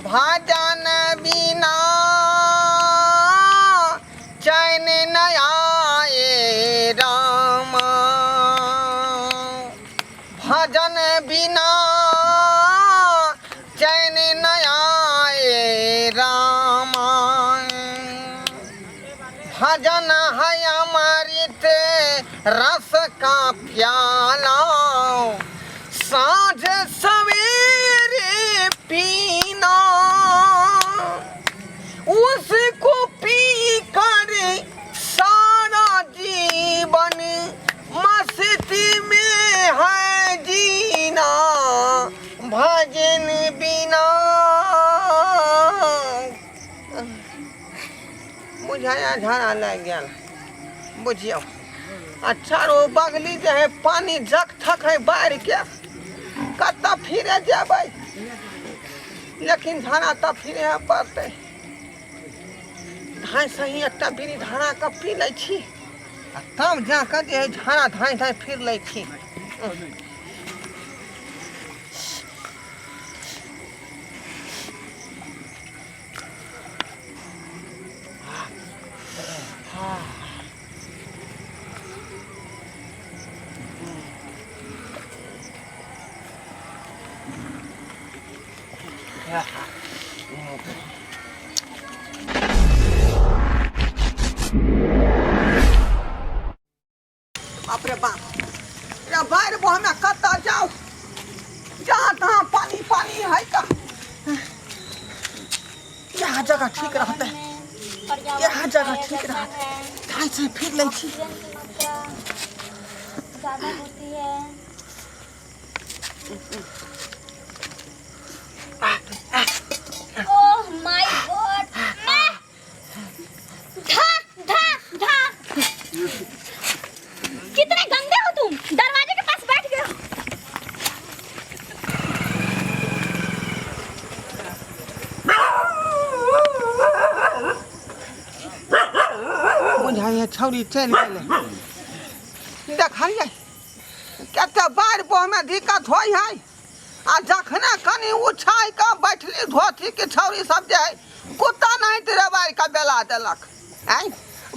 भजन बिना चैन न आए राम, भजन बिना चैन न आए राम। भजन है अमृत रस का प्याला, साँझ सवेरे पीना, उसको पी कर सारा जीवन मस्ती में है जीना, भजन बिना। बुझाया झाड़ा लागि गेल बुझियौ। आ चारो बगली जे है पानी जक थक है बाढ़ि के, कतऽ फिरे जेबै, लेकिन झाड़ा तऽ फिरे पड़तै। धाँइ सही एकटा बीड़ी धारा कऽ पी लै छी आ तब जाकऽ जे है झाड़ा धाँइ धाँइ फिर लै छी। बाप रे बाप रे, बाढ़ि बहमे कतऽ जाउ, जहाँ तहाँ पानी पानी है। का इएह जगह ठीक रहतै, इएह जगह ठीक रहतै। खाइ छै फिर लै छी। ज्यादा होती है। ओह my God, धा धा धा, कितने गंदे हो तुम, दरवाजे के पास बैठ गए हो। बुझाइए छौड़ी चलि गेलै। देखलियै कते बाढ़ि बहमे दिक्कत होइ है, आ जखने कनि उछाइ कऽ बैठली धोती के छौड़ी सब जे है कुत्ता नहीं रेबाड़ि कऽ बेला देलक। आँय,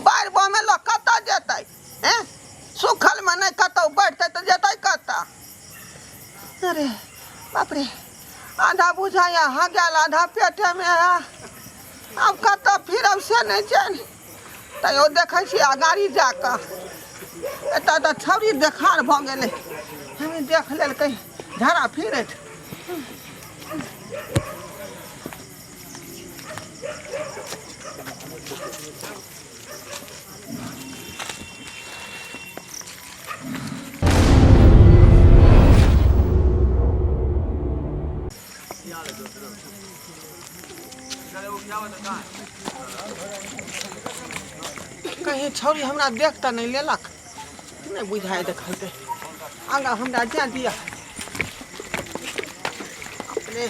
बाढ़ि बहमे लोक कतऽ जेतै? एँ, सुखलमे नहि कतहु बैठतै तऽ जेतै कतऽ? अरे बाप रे, आधा बुझाइया हाँ गेल, आधा पेटेमे है। आब कतऽ फिरब से नहि जानि। तैयो देखै छी अगाड़ी जा कऽ एतऽ तऽ छौड़ी देखार भऽ गेलै। हमे देख लेलकै झाड़ा फिरैत। कहीं छौड़ी हमरा देख तऽ नहि लेलक? नहि बुझाइ देखलकै। आगाँ हमरा जाय दिअ अपने।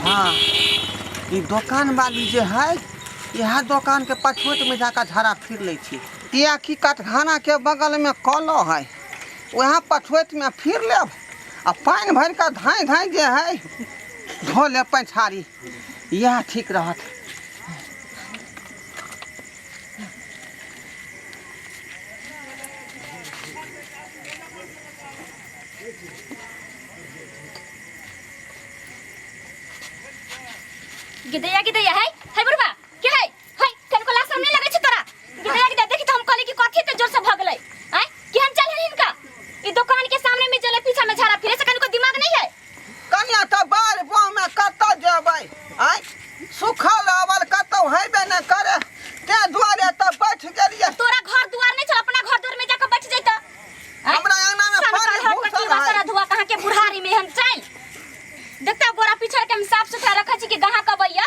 हाँ, ई दोकान वाली जे है, इएह दोकान के पछोट में जाकर झाड़ा फिर लै छी, कियाकि कटघाना के बगल में कलो है, वएह पछोत में फिर लेब आ पानि भरि कऽ धाँइ धाँइ जे है धो लेब पैछारी, इएह ठीक रहत। गिदैया गिदैया, है है बुढ़बा के है है, कनको लाश नहीं लगे छै तोरा? गिदैया गिदैया, देखी त हम कहली कि कथी ते जोर से भगलै। आय केहन चल है हिनका, ई दुकान के सामने में चले, पीछा में झाड़ा फिरे से कनको दिमाग नहीं है? कनिया, तऽ बाढ़ि बहमे कतऽ जेबै? आँय, सुखल अबल कतौ हेबे नहि करे, तें दुआरे तऽ बैठ गेलियै। तोरा घर दुआर नहीं छल, अपना घर दुआर में जाके बैठ जैता। हमरा अंगना में पानी घुसल है। सारा धुआ कहाँ के बुढ़ारी में हम चल देखता, गोरा पिछड़ के हम साफ सुथरा रखा छी कि गहा कबैया।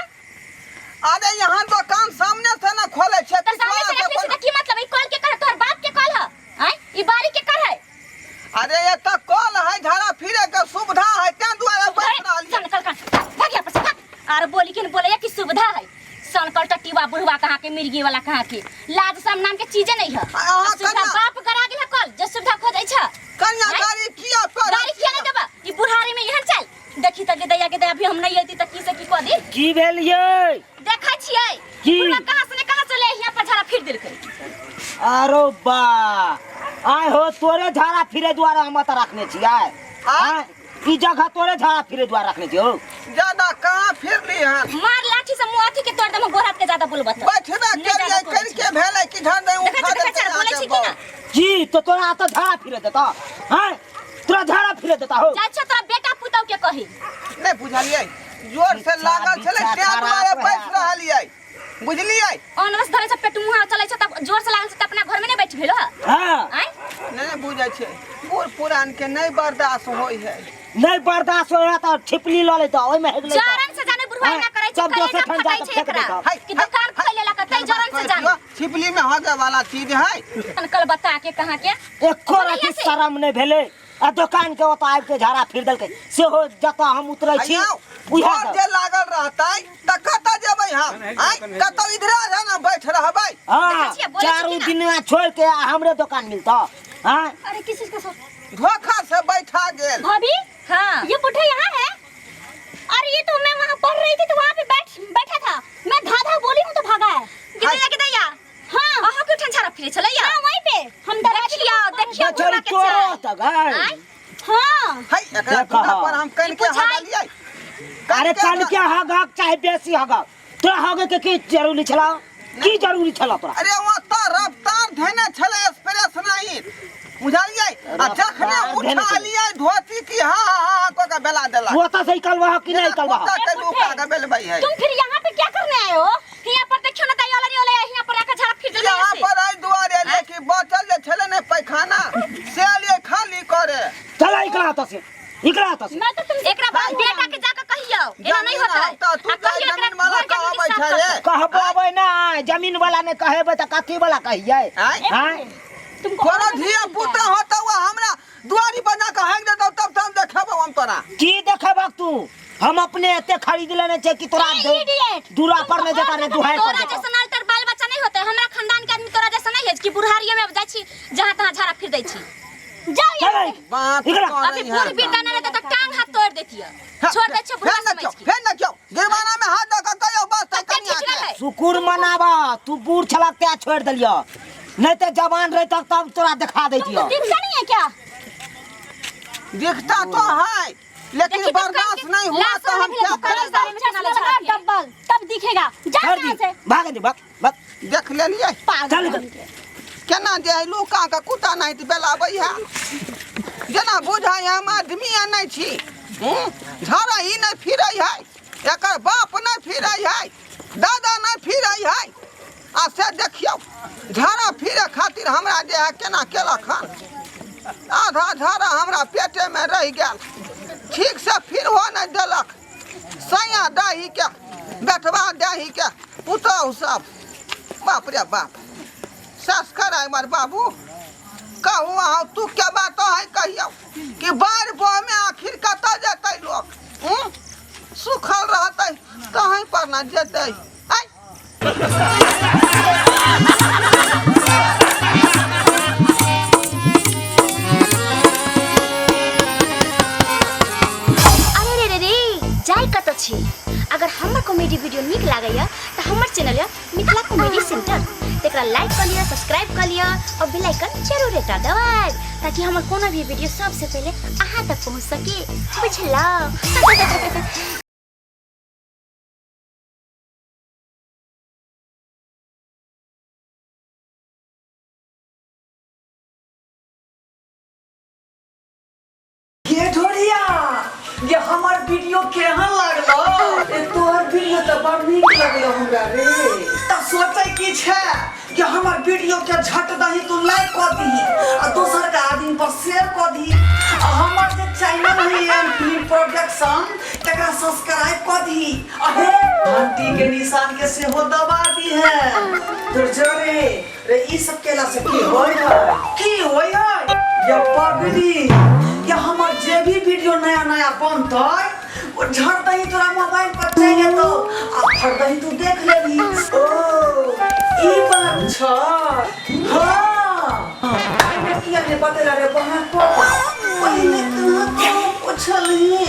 अरे, यहाँ दुकान सामने से ना खोले छे। त सामने से रखले छी त की मतलब? ई कल के कर, तोहर बाप के कल ह? आय, ई बाड़ी के कर है? अरे, ये तो कल है, झाड़ा फिरे के सुविधा है, तें दुआरे बैठ रहल। चल निकल कर, भाग यहाँ पर से भाग। आर बोली के बोले कि सुविधा है। सनकल टटीवा बुढ़वा कहाँ के, मिर्गी वाला कहाँ के, लाज शर्म नाम के चीजे नहीं है। अहाँ सुविधा कन्या- बाप करा गेल है कल जे सुविधा खोजै छ। की भेल यै? देखै छियै की? बुढ़वा कहाँ से ने कहाँ चले यहाँ पर झाड़ा फिर देलकै। अरे बा, आय हो तोरे झाड़ा फिरे दुआरे हम तऽ रखने छियै। आय ई जगह तोरे झाड़ा फिरे दुआरे रखने छियै हो। ज्यादा कहाँ फिरली हन? मार लाठी से मुंह अथी के तोड़ देम, गोड़ हाथ के ज्यादा बोलबत। बैठबे नहि केलियै ज्यादा तोड़ै करिके भेलै कि झन दे देखै उठा छी, देखै देलकै छी, बोलै अहाँके छी कि ना? बड़। की तो तोरा तऽ झाड़ा फिरे देता? हैं, तोरा झाड़ा फिरे देता हो? जाइ छौ तोरा बेटा पुतहु के कही। नहि बुझलियै, जोर से बिच्छा, लागल छलै बिच्छा तें खराब दुआरे है। बैस रहलियै, बुझलियै? अनरस धरै छै पेट मुँह चलै छै तब जोर से लागल छै तऽ अपना घर में नहि बैठ भेलो? हाँ। आँय? नहि नहि बुझै छै, बूढ़ पुरान के नहि बर्दाश्त होइ है। नहि बर्दाश्त होइ है तऽ छिपली लऽ लेतऽ, ओहिमे हेग लेतऽ। जरन से जाने बुढ़वा एना करै छै, सब कलेजा दोसर ठाम फटै जाकऽ छै फेंक एकरा। देतऽ। है, कि है, दुकान है। खोले ला तै जरन से जाने। छिपली में हगे वाला चीज है। कल बता के कहाँ के एको रति शरम नहि भेलै आ दोकान के ओतऽ आबि के झाड़ा फिर देलकै, सेहो जतऽ हम उतरै छी आइयौ, उएह जोर जे लागल रहतै तऽ कतऽ जेबै हम? आँय, कतौ इधरे रह ने बैठ रहबै। हाँ। देखै छियै, बोलै छी चारू कि ना? दिन छोड़ के आ हमरे दोकान मिलतऽ? हाँ। अरे किस चीज का सब धोखा से बैठा गेल। भाभी। हाँ। ये बुढ़ा यहाँ है? अरे ये तो मैं वहाँ पढ़ रही थी तो वहाँ पे बैठ बैठा था, मैं धा धा बोली हूँ तो भागा है। गिदैया गिदैया। हाँ, अहाँ के ठंडा फिरे छलैया? हाँ, वहीं पे हम देखियो देखियो बछड़ी बुढ़वा के तोरो चाल। तऽ गै। आँय? हाँ। है, एकरा देखह। दूरा पर हम कन के पुछाइ। हगलियै। अरे कन के हगक चाहे बेसी हगक, तोरा हगे के की जरूरी छला? की जरूरी छला तोरा? अरे वो तो रफ्तार धेने छलै एक्सप्रेस नहीं, बुझलियै? आ जखने रफ्तार धेने उठा छलै। लियै धोती की हा हा हा कऽ के बेला देलक। ओतऽ से निकलबह कि नहीं निकलबह? कुत्ता के लुका के बेलबै है। तुम फिर यहाँ पे क्या करने आए हो? यहाँ पर देखियो ना दया वाला वाला यहाँ पर आके झाड़ा फिर देलकै। यहाँ ऐसे। पर एहि दुआरे लेकिन बचल जे छलै ने पैखाना से लिए खाली करे। चल इकला ओतऽ से, इकला ओतऽ से। मैं तो तुम एकरा बाद बेटा के जाके कहियो एना नहीं जमीन होता है। होता, तू आ कहियो जमीन एकरा वाला घर के कहबै साफ छै कर। रे। कहबो ना, जमीन वाला ने कहेबै तऽ कथी वाला कहियै? आँय? आँय? तुमको तोरा और धिया पुता होता हुआ हमरा दुआरी बना के हेंग देतौ तब तो हम देखेबौ हम तोरा। की देखेबक तू? हम अपने एते खरीद लेने छै कि तोरा ए, इडियट! दूरा पर नहीं देता ने दुहाई पर तोरा देता। जैसन अल्टर बाल बच्चा नहीं होते। हमरा खानदान के आदमी तोरा जैसा नहीं है कि बुढ़ारिये में जाइ छी जहाँ तहाँ झाड़ा फिर दै छी। जाओ चल यहाँ से। बात इकरा। करै अभी है। बूढ़ बिरदा नहीं रहता तो टांग हाथ तोड़ देती है। छोड़ दै छै बुढ़ा फेर समझ देखियौ, के। फेर देखियौ, गिरवाना में हाथ दऽ कऽ कहियौ बस तऽ कते कनिया ठिठुरल के। है। शुकुर मनाबा तू बूढ़ छलक तें छोड़ देलियऽ, नहीं तो जवान रहतक तब तोरा देखा दैतियऽ। तुमको दिखता नहीं है क्या? दिखता तो है लेकिन देखी तो बर्दाश्त कल के नहीं हुआ लाश तो हम वाला क्या दुकान करें? सामने चश्मा लगा डबल तब दिखेगा। जा छोड़ यहाँ दी, से। भाग दी, भाग भाग। देख लेलियै। पागल चल इधर। आदमी के। केना जे है लुका के कुत्ता नहीं तऽ बेलाबै है, जेना बुझाइ हम आदमी नहि छी। हूँ? झाड़ा ई नहि फिरै है, एकर बाप नहि फिरै है, दादा नहि फिरै है, आ से देखियौ झाड़ा फिरे खातिर हमरा जे है केना केलक हन। आधा झाड़ा हमरा पेटेमे रहि गेल, ठीक से फिरहो नहि देलक। सैया दही के बेटवा दही के पुतहु सब, बाप रे बाप, सास कर हमर बाबू। कहू अहाँ तू के बात है, कहियौ कि बाढ़ि बह में आखिर कतऽ जेतै लोक? हूँ? सुखल रहतै कहीं पर ना जेतै। आइ अरे रे रे रे, जाय कतऽ छी? अगर हमर कॉमेडी वीडियो नीक लागैया तऽ हमर चैनल यऽ मिथिला कॉमेडी सेंटर, तकरा लाइक कऽ लिअ, सब्सक्राइब कऽ लिअ और बेल आइकन जरूर एकटा दबाएब ताकि हमर कोनो भी वीडियो सबसे पहिले अहाँ तक पहुँच सके, बुझलहुँ? ये ढोरिया, ये हमर वीडियो केहन लागलो? ए तोहर वीडियो तऽ बड़ नीक लगलो हमरा रे। तऽ सोचै की छै कि हमर वीडियो के झट दही तू लाइक कऽ दीही आ दोसर के आदमी पर शेयर कऽ दीही आ हमर जे चैनल है एम फिल्म प्रोडक्शन तकरा सब्सक्राइब कऽ दीही आ हे घंटी के निशान के सेहो दबा दीहे। तोर जरे रे ई सब केला से की होय है? की होय है या पगली? या हमर जे भी वीडियो नया नया बनतै ओ झड़ दही तोरा मोबाइल पर चलि जेतौ आ फट दही तू देख लेबही। ओ ई बात छ। हाँ, किया ने बतेला रे बहन को? पहिले कहाँ कहाँ पुछलही।